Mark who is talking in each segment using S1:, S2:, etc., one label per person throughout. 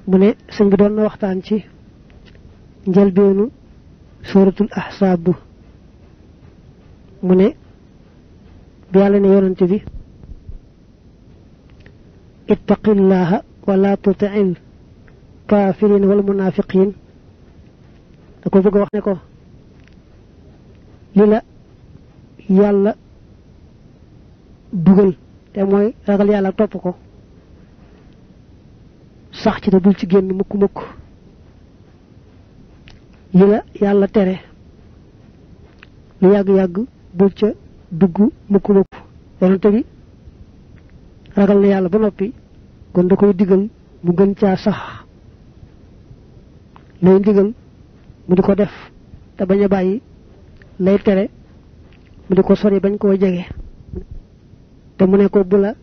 S1: mu ne sëñ bi doon na waxtaan ci njëlbeenu suratul ahsaab mu ne bi yàlla ne yonante bi ittaqillaha wala tuti'il kafirin wal munafiqin da ko bëgg wax ne ko lila yàlla dugal te mooy ragal yàlla topp ko sax ci da bul ci génn mukk mukk lila yàlla tere lu yàgg-yàgg bul ca dugg mukk mukk yonante bi ragal na yàlla ba noppi kon da koy digal mu gën caa sax lay digal mu di ko def te bañ a bàyyi lay tere mu di ko sori bañ koo jege te mu ne ko bu la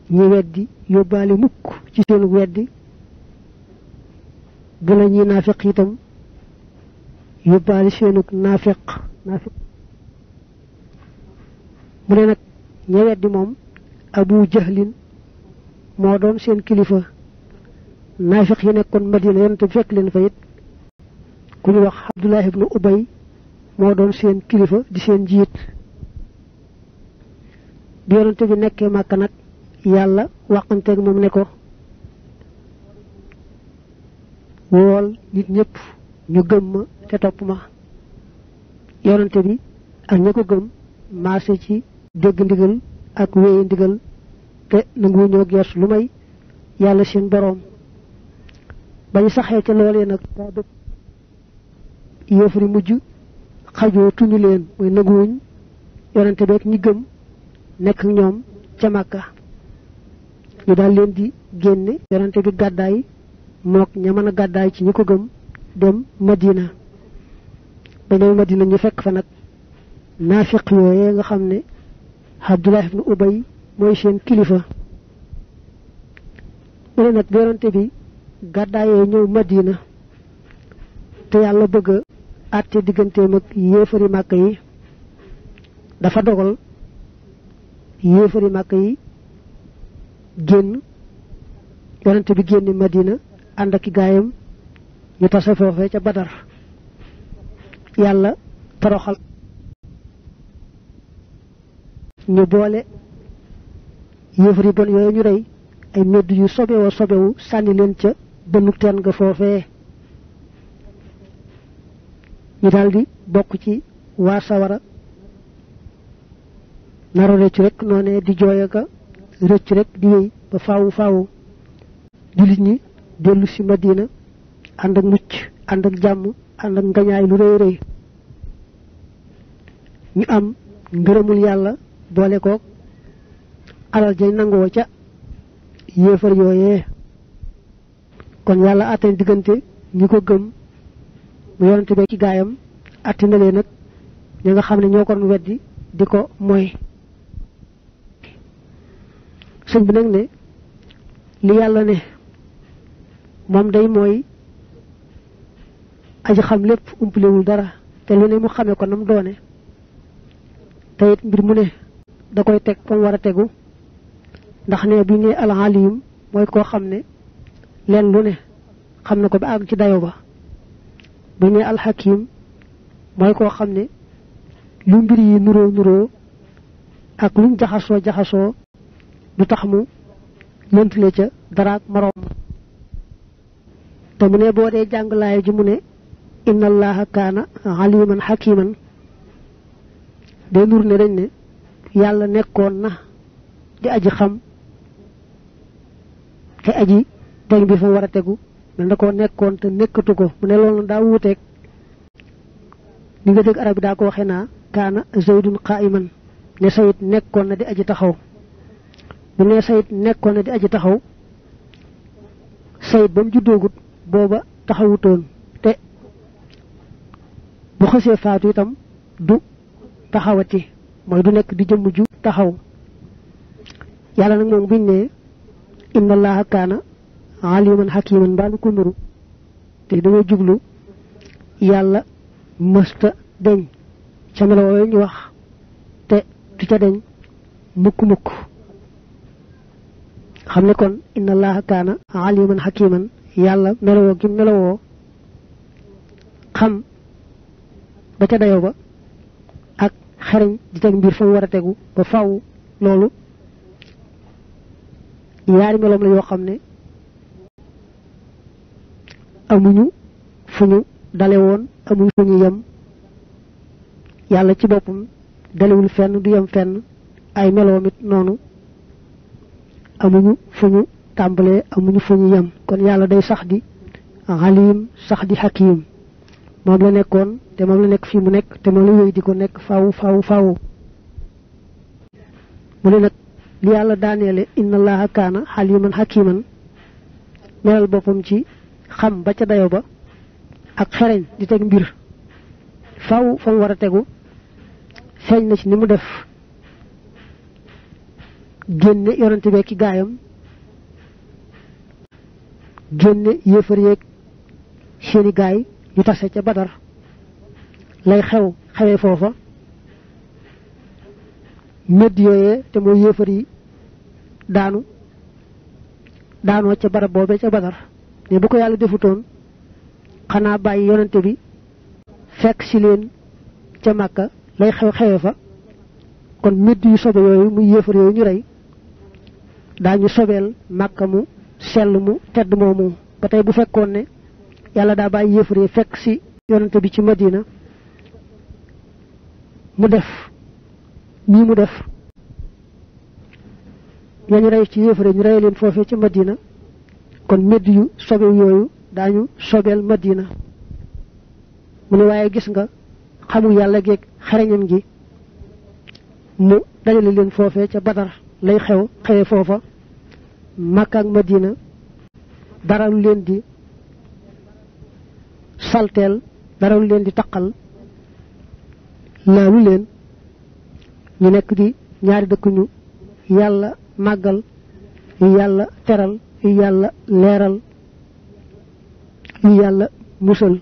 S1: ñi weddi yóbbaale mukk ci seenu weddi bu la ñi naafiq itam yóbbaale seenu naafiq mu ne nag ñi weddi moom Abu Jahlin moo doon seen kilifa naafiq yi nekkoon Madina yonent bi fekk leen fa it ku ñu wax Abdullah ibnu Ubay moo doon seen kilifa di seen jiit bi yonent bi nekkee Màkka nag yàlla waxanteeg moom ne ko wool nit ñëpp ñu gëm ma te topp ma yonent bi ak ña ko gëm maase ci dégg ndigal ak wéye ndigal te nangu ñoo gees lu may yàlla seen boroom bañ saxee ca loolee nag daa dëpp yéefari mujj xajoo tuñu leen mooy nanguwuñ yonente beek ñi gëm nekk ñoom ca Màkka ñu daal leen di génne yonente bi gàddaay mook ña mën a gàddaay ci ñi ko gëm dem Madina ba ñëw Madina ñu fekk fa nag naafiq yooyee nga xam ne Abdullah ibn Ubay mooy seen kilifa mu ne nag bi yonente bi gàddaayee ñëw Madina te yàlla bëgg a àtte digganteem ak yéefari Màkka yi dafa dogal yéefari Màkka yi génn yonente bi génn Madina ànd ak i gaayam ñu tase foofee ca Badar yàlla toroxal ñu boole yéefari bon yooyu ñu rey ay medd yu sobewu sànni leen ca bënnu teen nga foofee ñu daldi bokk ci waa sawara naro rëcc rek noonee di jooy ak rëcc rek di wéy ba faawu jullit ñi dellu si Madina ànd ak mucc ànd ak jàmm ànd ak ngañaay lu rëy rëy ñu am ngërëmul yàlla boole koog alal jay nangoo ca yéefar yooyee kon yàlla àtte diggante ñi ko gëm mu yonante be ci gaayam àtte na leen nag ñi nga xam ne ñoo ko doon weddi di ko mooy sëñ bi nag ne li yàlla ne moom day mooy aji xam lépp umpalewul dara te lu ne mu xamee ko nam doone te it mbir mu ne da koy teg fa mu war a tegu ndax ne bi ne al-alim mooy koo xam ne leen lu ne xam na ko ba àgg ci dayo ba bu ne al-hakim mooy koo xam ne lu mbir yi nuroo ak luñ jaxasoo du tax mu lëntale ca daraak moroom te mu ne boo dee jàng laay ji mu ne inna allaha kaana aliman hakiman day nur ne dañ ne yàlla nekkoon na di aji xam te aji teg bi fa mu war a tegu mel na koo nekkoon te nekkatu ko mu ne loolu daa wuuteeg li nga dégg arab bi daa ko waxee naa kaana zaydun qaa'iman ne sayid nekkoon na di aji taxaw bu ne sayid nekkoon na di aji taxaw sayid ba mu juddoogut booba taxawutoon te bu xësee faatu itam du taxawati mooy du nekk di jëmm ju taxaw yàlla nag moom buñ ne inna allaha kaana aliman hakiman mbaalu ko nuru te dangay jublu yàlla mësta deñ ca melo yooyu ñu wax te du ca deñ mukk xam ne kon inna allaha kaana aliman hakiman yàlla melowoo gi melowoo xam ba ca dayo ba ak xariñ di teg mbir fa mu war a tegu ba faw loolu yaari meloom la yoo xam ne amuñu fu ñu dale woon amuñu fu ñu yem yàlla ci boppam dalewul fenn du yem fenn ay meloom it noonu amuñu fu ñu tàmbalee amuñu fu ñu yem kon yàlla day sax di xaliim sax di xakiim moom la nekkoon te moom la nekk fii mu nekk te moom la wéy di ko nekk faaw faaw faaw mu ne nag li yàlla daaneele inna allaha kaana xaliiman xakiiman melal boppam ci xam ba ca dayo ba ak xereñ di teg mbir faaw fa mu war a tegu feeñ na ci ni mu def génne yonante bee ki gaayam génne yéefar yeeg seeni gaay ñu tase ca Badar lay xewee foofa medd yooyee te mooy yéefar yi daanoo ca barab boobee ca Badar ne bu ko yàlla defutoon xanaa bàyyi yonante bi fekk si leen ca Màkka lay xewee fa kon medd yu sobe yooyu muy yéefar yooyu ñu rey daañu sobeel Màkka mu sell mu tedd moomu ba tey bu fekkoon ne yàlla daa bàyyi yéefar yi fekk si yonante bi ci Madina mu def nii mu def ñooñu rey ci yéefar yi ñu rey leen foofee ci Madina kon medd yu sobe yooyu daañu sobeel Madina mu ne waaye gis nga xamul yàlla geeg xereñam gi mu dajale leen foofee ca Badar lay xewee foofa Makka ak Madina dara lu leen di salteel dara lu leen di taqal laalu leen ñu nekk di ñaari dëkk ñu yàlla màggal yu yàlla teral yu yàlla leeral yu yàlla musal